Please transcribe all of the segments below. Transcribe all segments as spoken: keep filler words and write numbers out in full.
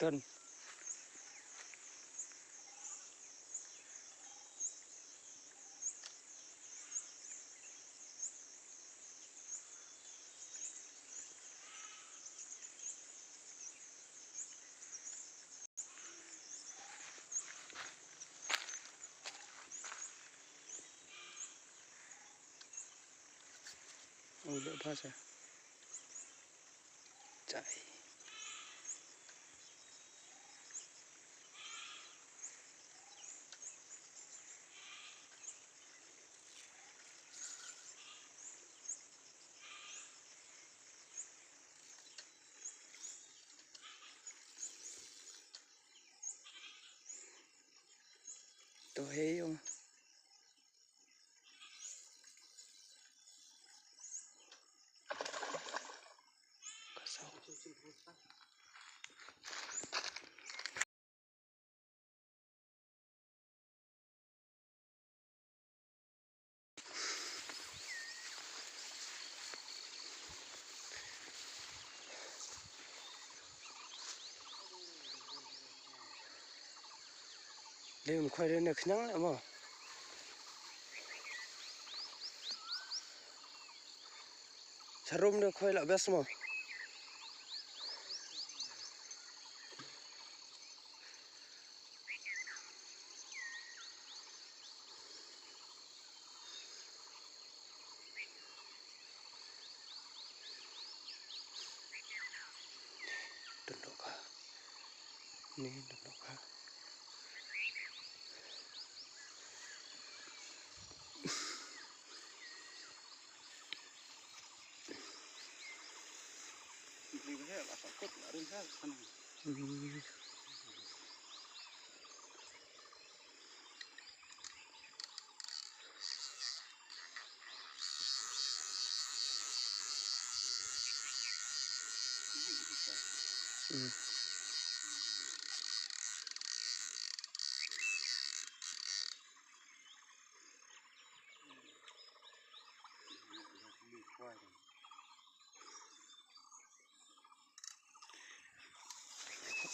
Kan. Ule phasa. Chai. To he yung. Lem khwai de ne khñiang le mo. Charum de khwai la bes mo. Dunduk ka. Ni dunduk ka. Hmm. Hmm.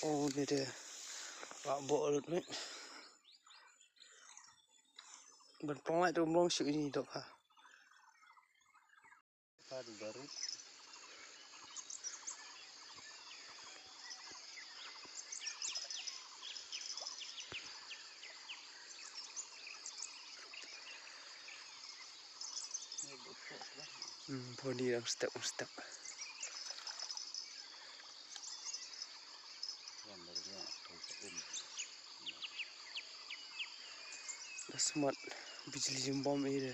Oh, ni de. Wah, bol ni. Ban pong lai tu mong shu ini dok ha. Aduh, baru. Hmm, poni dang step, step. Da smat bijli jingbam ire.